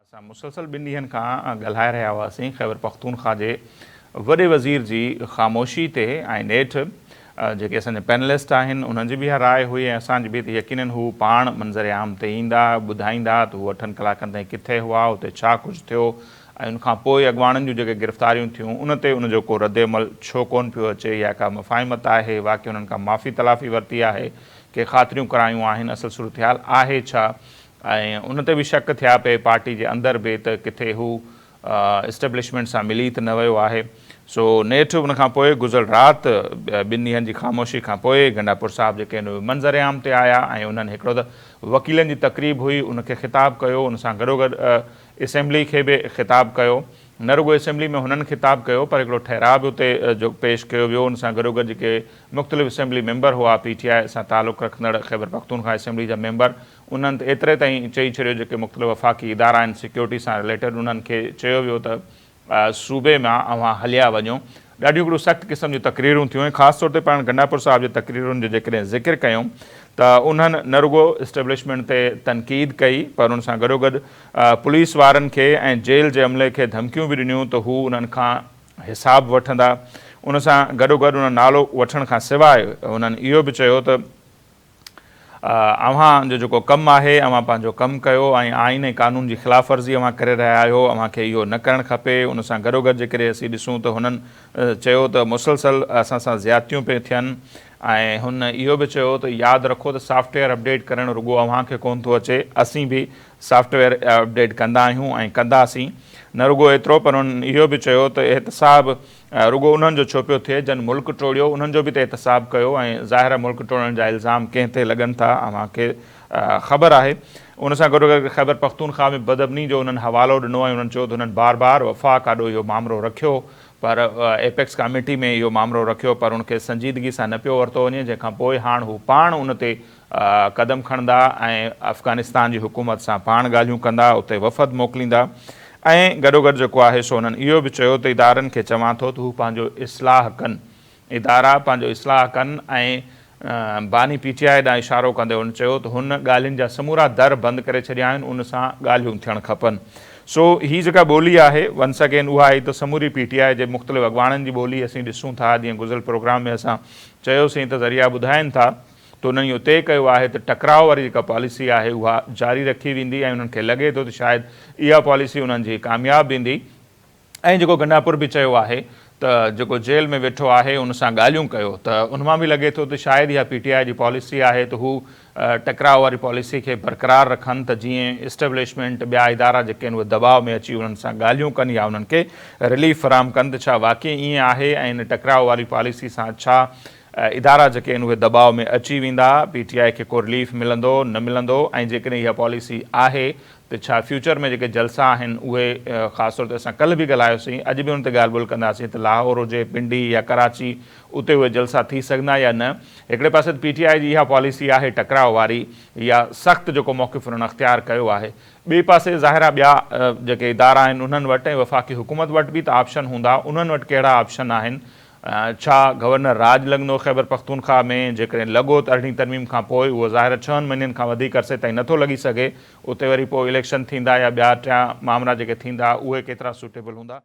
اسان مسلسل ٻن ڏينهن کان ڳالهائي رهيا هئاسين خيبرپختونخوا جي وڏي وزير جي خاموشي تي ۽ نيٺ جيڪي اسان جا پينلسٽ آهن انهن جي به اها راء هئي ۽ اسان جي به ته يقينن هو پاڻ منظر عام تي ايندا ٻڌائيندا ته هو اٺن ڪلاڪن تائين ڪٿي هئا اتي ڇا ڪجهه ٿيو ۽ ان کان پوء اڳواڻن جون جيڪي گرفتاريون ٿيون ان تي ان جو ڪو رد عمل ڇو ڪونه پيو اچي يا ڪا مفاهمت آهي واقعي انهن کان معافي تلافي ورتي آهي ڪي خاطريون ڪرايون آهن اصل صورتحال آهي ڇا ۽ ان تي به شڪ ٿيا پئي پارٽي جي اندر به ته ڪٿي هو اسٽيبلشمينٽ سان ملي ته نه ويو آهي. سو نيٺ ان کان پوء گذريل رات ٻن ڏينهن جي خاموشي کان پوء گنڊاپور صاحب جيڪي آهن اهي منظر عام تي آيا ۽ انهن هڪڙو ته وڪيلن جي تقريب هئي ان کي خطاب ڪيو ان سان گڏوگڏ اسيمبلي کي به خطاب ڪيو نه رڳو اسيمبلي ۾ هنن خطاب ڪيو پر هڪڙو ٺهراء به اتي جو پيش ڪيو ويو ان سان گڏوگڏ جيڪي مختلف اسيمبلي ميمبر هئا پي ٽي آء سان تعلق رکندڙ خيبرپختونخوا اسيمبلي جا ميمبر انهن ته ايتري تائين چئي ڇڏيو جيڪي مختلف وفاقي ادارا آهن سيڪيورٽي سان رليٽيڊ انهن کي چيو ويو ته صوبي مان اوهان هليا وڃو. ڏاڍيون هڪڙيون سخت قسم جون تقريرون ٿيون ۽ خاص طور تي پاڻ گنڊاپور صاحب جي تقريرن جو جيڪڏهن ذڪر ڪيون ته انهن نه رڳو اسٽيبلشمينٽ تي تنقيد ڪئي پر ان سان گڏوگڏ پوليس وارن کي ۽ جيل جي عملي کي ڌمڪيون به ڏنيون ته هو انهن کان حساب وٺندا ان سان گڏوگڏ انهن نالو وٺڻ کان سواء انهن اهو به چيو ته اوهان جو جيڪو ڪم آهي اوهان پنهنجو ڪم ڪيو ۽ آئين ۽ قانون جي خلاف ورزي اوهان ڪري رهيا آهيو اوهان کي اهو نه ڪرڻ کپي ان سان گڏوگڏ جيڪڏهن اسين ڏسون ته هنن چيو ته مسلسل اسان سان زيادتيون پيون ٿين ۽ هن اهو به چيو ته ياد رکو ته سافٽ ويئر اپڊيٽ ڪرڻ رڳو اوهان کي ڪونه ٿو اچي اسين به سافٽ ويئر اپڊيٽ ڪندا آهيون ۽ ڪنداسين نه رڳو ايترو پر هنن اهو به چيو ته احتساب رڳو انهن جو ڇو پيو ٿئي جن ملڪ ٽوڙيو انهن جو به ته احتساب ڪيو ۽ ظاهر آهي ملڪ ٽوڙڻ جا الزام ڪنهن تي لڳن ٿا اوهان کي خبر آهي ان سان گڏوگڏ خيبر پختونخواهه ۾ بدامني جو انهن حوالو ڏنو ۽ انهن چيو ته هنن بار بار وفاق آڏو اهو مامرو رکيو پر ايپڪس ڪاميٽي ۾ اهو مامرو رکيو پر ان کي سنجيدگي سان نه پيو ورتو وڃي جنهن کان پوء هاڻ هو پاڻ ان تي قدم کڻندا ۽ افغانستان جي حڪومت سان پاڻ ڳالهيون ڪندا، اتي وفد موڪليندا ۽ گڏوگڏ جيڪو آهي سو انهن اهو به چيو ته ادارن کي چوان ٿو ته هو پنهنجو اصلاح ڪن، ادارا پنهنجو اصلاح ڪن ۽ باني پي ٽي آء ڏانهن اشارو ڪندي هن چيو ته هن ڳالهين جا سمورا در بند ڪري ڇڏيا آهن، ان سان ڳالهيون ٿيڻ کپن. سو هي جيڪا ٻولي آهي ونس اگين اها آهي ته سموري پي ٽي آء جي مختلف اڳواڻن جي ٻولي اسين ڏسون ٿا جيئن گذريل پروگرام ۾ اسان چيوسين ته ذريعا ٻڌائين ٿا ته انهن اهو طئي ڪيو آهي ته ٽڪراء واري جيڪا پاليسي آهي اها جاري رکي ويندي ۽ انهن کي لڳي ٿو ته شايد اها پاليسي انهن جي ڪامياب ويندي ۽ جيڪو گنڊاپور به چيو آهي ته جيڪو جيل ۾ ويٺو آهي ان سان ڳالهيون ڪيو ته ان مان به لڳي ٿو ته شايد اها پي ٽي آء جي پاليسي آهي ته هو ٽڪراء واري پاليسي کي برقرار رکن ته جيئن اسٽيبلشمينٽ ٻيا ادارا جيڪي آهن اهي دٻاء ۾ اچي انهن سان ڳالهيون ڪن يا انهن کي رليف فراهم ڪن ته ڇا واقعي ائين آهي ۽ ان ٽڪراء واري پاليسي سان ڇا ادارا جيڪي آهن اهي دٻاء ۾ اچي ويندا، پي ٽي آء کي ڪو رليف ملندو نه ملندو ۽ جيڪڏهن اها پاليسي آهي ته ڇا فيوچر ۾ جيڪي جلسا آهن اهي خاص طور تي اسان ڪلهه به ڳالهايوسين اڄ به ان تي ڳالهه ٻولهه ڪنداسين ته لاهور هجي پنڊي يا ڪراچي اتي اهي جلسا ٿي سگهندا يا نه هڪڙي پاسي ته پي ٽي آء جي اها پاليسي آهي ٽڪراء واري يا سخت جيڪو موقف انهن اختيار ڪيو آهي ٻئي پاسي ظاهر آهي ٻيا جيڪي ادارا آهن انهن وٽ ۽ وفاقي حڪومت وٽ به ته آپشن هوندا انهن وٽ ڪهڙا آپشن آهن ڇا گورنر راڄ لڳندو خيبرپختونخواهه ۾ جيڪڏهن لڳو ته ارڙهين ترميم کان پوء اهو ظاهر ڇهن مهينن کان وڌيڪ عرصي تائين نٿو لڳي سگهي اتي وري پوء اليڪشن ٿيندا يا ٻيا ٽيان مامرا جيڪي ٿيندا اهي ڪيترا سوٽيبل هوندا.